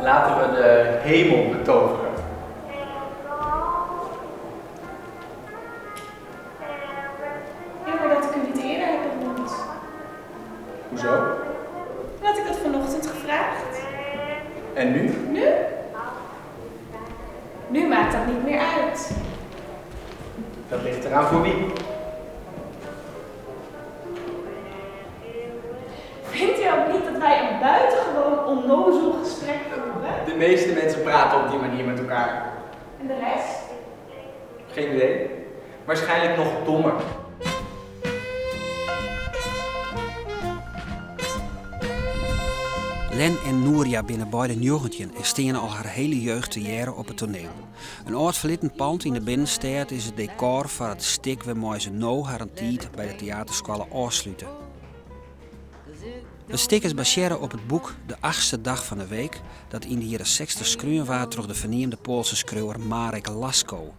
Laten we de hemel betoveren. Jammer dat ik u niet eerder heb ontmoet. Hoezo? Omdat ik dat vanochtend gevraagd. En nu? Nu? Nu maakt dat niet meer uit. Dat ligt eraan voor wie. Vindt u ook niet dat wij een buitengewoon onnozel gesprek voeren? De meeste mensen praten op die manier met elkaar. En de rest? Geen idee. Waarschijnlijk nog dommer. Len en Nouria binne beide 19 en steane al har hiele jeugd tegearre op it toneel. In âld ferlitten pand yn de binnenstêd is it dekôr foar it stik wêrmei se no harren tiid by de teaterskoalle ôfslute. It stik is basearre op it boek De achtste dag van de week, dat yn de jierren 60 skreaun waard troch de ferneamde Poalse skriuwer Marek Lasko.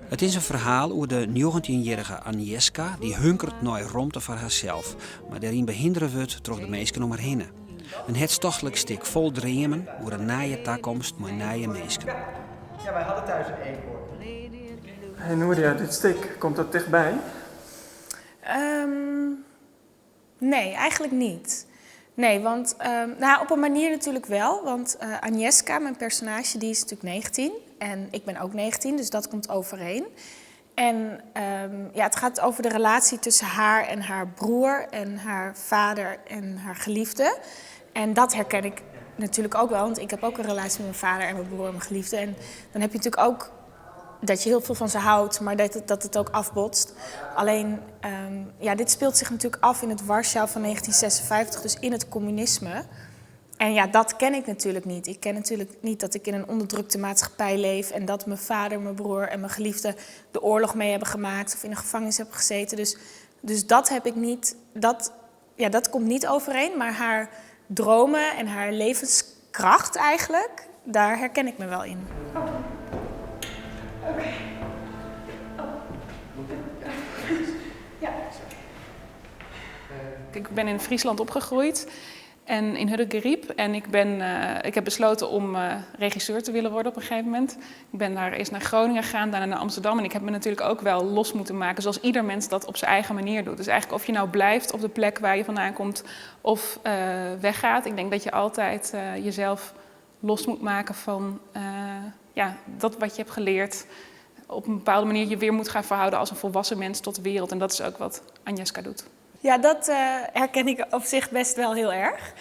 It is in ferhaal oer de njoggentjinjierrige Agnieszka dy't hunkeret nei romte foar harsels, mar dêryn behindere wurdt troch de minsken om har hinne. In hertstochtlik stik fol dreamen oer in nije takomst mei nije minsken. Ja, wij hadden thuis een eekhoorn. Hey Nouria, dit stik, komt dat tichtby? Um, nee, eigenlijk niet. Nee, want um, nou, op een manier natuurlijk wel. Want uh, Agnieszka, mijn personage, die is natuurlijk 19. En ik ben ook 19, dus dat komt overeen. En um, ja, het gaat over de relatie tussen haar en haar broer en haar vader en haar geliefde. En dat herken ik natuurlijk ook wel, want ik heb ook een relatie met mijn vader en mijn broer en mijn geliefde. En dan heb je natuurlijk ook dat je heel veel van ze houdt, maar dat het, dat het ook afbotst. Alleen, um, ja, dit speelt zich natuurlijk af in het Warschau van 1956, dus in het communisme. En ja, dat ken ik natuurlijk niet. Ik ken natuurlijk niet dat ik in een onderdrukte maatschappij leef en dat mijn vader, mijn broer en mijn geliefde de oorlog mee hebben gemaakt of in de gevangenis hebben gezeten. Dus, dus dat heb ik niet, dat, ja, dat komt niet overeen. Maar haar dromen en haar levenskracht eigenlijk, daar herken ik me wel in. Oh. Oké. Oh. Ja. Ik ben in Friesland opgegroeid en in Hurdegaryp. En ik, ben, uh, ik heb besloten om uh, regisseur te willen worden op een gegeven moment. Ik ben daar eerst naar Groningen gegaan, daarna naar Amsterdam. En ik heb me natuurlijk ook wel los moeten maken, zoals ieder mens dat op zijn eigen manier doet. Dus eigenlijk of je nou blijft op de plek waar je vandaan komt of uh, weggaat. Ik denk dat je altijd jezelf los moet maken van ja, dat wat je hebt geleerd. Op een bepaalde manier je weer moet gaan verhouden als een volwassen mens tot de wereld. En dat is ook wat Agnieszka doet. Ja, dat uh, herken ik op zich best wel heel erg.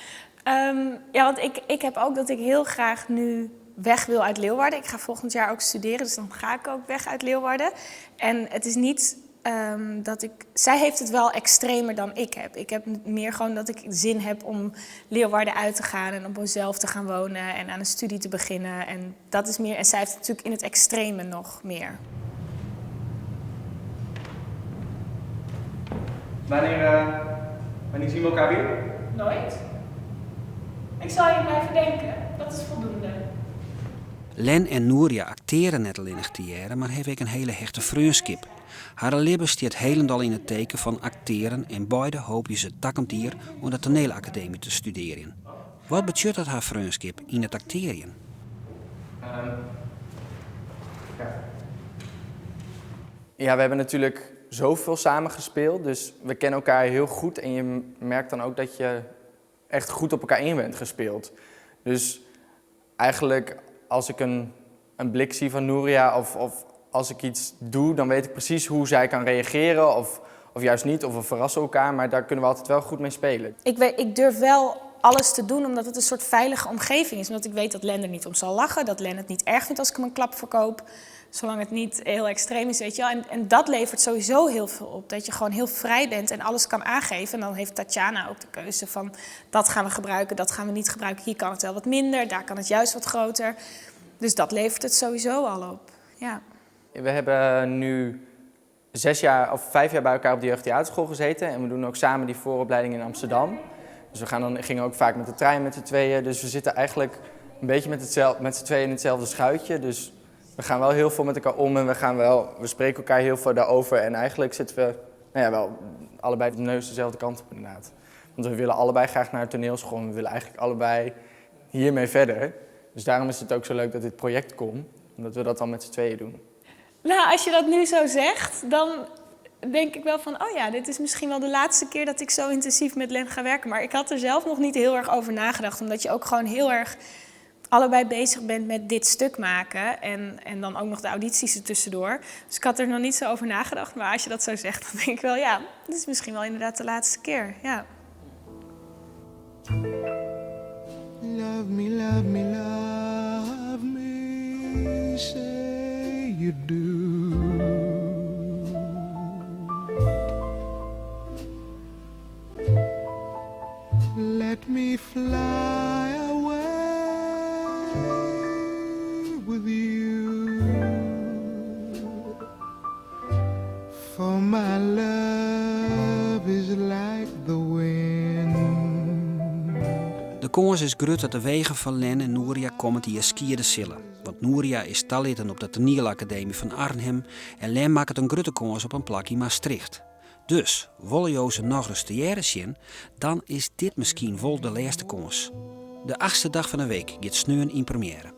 Um, ja, want ik, ik heb ook dat ik heel graag nu weg wil uit Leeuwarden. Ik ga volgend jaar ook studeren, dus dan ga ik ook weg uit Leeuwarden. En het is niet um, dat ik... Zij heeft het wel extremer dan ik heb. Ik heb meer gewoon dat ik zin heb om Leeuwarden uit te gaan en op mezelf te gaan wonen en aan een studie te beginnen. En dat is meer... En zij heeft het natuurlijk in het extreme nog meer. Wanneer, uh, wanneer zien we elkaar weer? Nooit. Ik zal je blijven denken. Dat is voldoende. Len en Nouria aktearje net allinnich tegearre, mar hawwe ek in hiele hechte freonskip. Harren libben stiet hielendal yn it teken fan aktearen en beide hoopje se takom jier oan de toanielakademy te studearjen. Wat betsjut dat har freonskip yn it aktearjen? Um, ja. ja, we hebben natuurlijk zoveel samen gespeeld, dus we kennen elkaar heel goed en je merkt dan ook dat je echt goed op elkaar in bent gespeeld. Dus eigenlijk als ik een, een blik zie van Nouria of, of als ik iets doe, dan weet ik precies hoe zij kan reageren of, of juist niet, of we verrassen elkaar, maar daar kunnen we altijd wel goed mee spelen. Ik, weet, ik durf wel alles te doen omdat het een soort veilige omgeving is. Omdat ik weet dat Len er niet om zal lachen, dat Len het niet erg vindt als ik hem een klap verkoop. Zolang het niet heel extreem is, weet je wel. En, en dat levert sowieso heel veel op. Dat je gewoon heel vrij bent en alles kan aangeven. En dan heeft Tatjana ook de keuze van dat gaan we gebruiken, dat gaan we niet gebruiken. Hier kan het wel wat minder, daar kan het juist wat groter. Dus dat levert het sowieso al op. Ja. We hebben nu zes jaar of 5 jaar bij elkaar op de jeugdtheaterschool gezeten. En we doen ook samen die vooropleiding in Amsterdam. Dus we gaan dan, gingen ook vaak met de trein met z'n tweeën. Dus we zitten eigenlijk een beetje met, hetzelfde, met z'n tweeën in hetzelfde schuitje. Dus we gaan wel heel veel met elkaar om en we, gaan wel, we spreken elkaar heel veel daarover. En eigenlijk zitten we nou ja, wel allebei de neus dezelfde kant op inderdaad. Want we willen allebei graag naar de toneelschool en we willen eigenlijk allebei hiermee verder. Dus daarom is het ook zo leuk dat dit project komt, omdat we dat dan met z'n tweeën doen. Nou, als je dat nu zo zegt, dan denk ik wel van, oh ja, dit is misschien wel de laatste keer dat ik zo intensief met Len ga werken. Maar ik had er zelf nog niet heel erg over nagedacht, omdat je ook gewoon heel erg allebei bezig bent met dit stuk maken. En, en dan ook nog de audities ertussendoor. Dus ik had er nog niet zo over nagedacht. Maar als je dat zo zegt, dan denk ik wel, ja, dit is misschien wel inderdaad de laatste keer. Ja. Love me, love me, love me, say you do. Let me fly away with you. For my love is like the wind. De kâns is grut dat de wegen fan Len en Nouria kommend jier skiede sille. Want Nouria is talitten op de Toanielakademy fan Arnhem en Len makket in grutte kâns op in plak yn Maastricht. Dus, wolle jo se nochris tegearre sjen, dan is dit miskien wol de lêste kâns. De achtste dag fan de week giet sneon yn premjêre.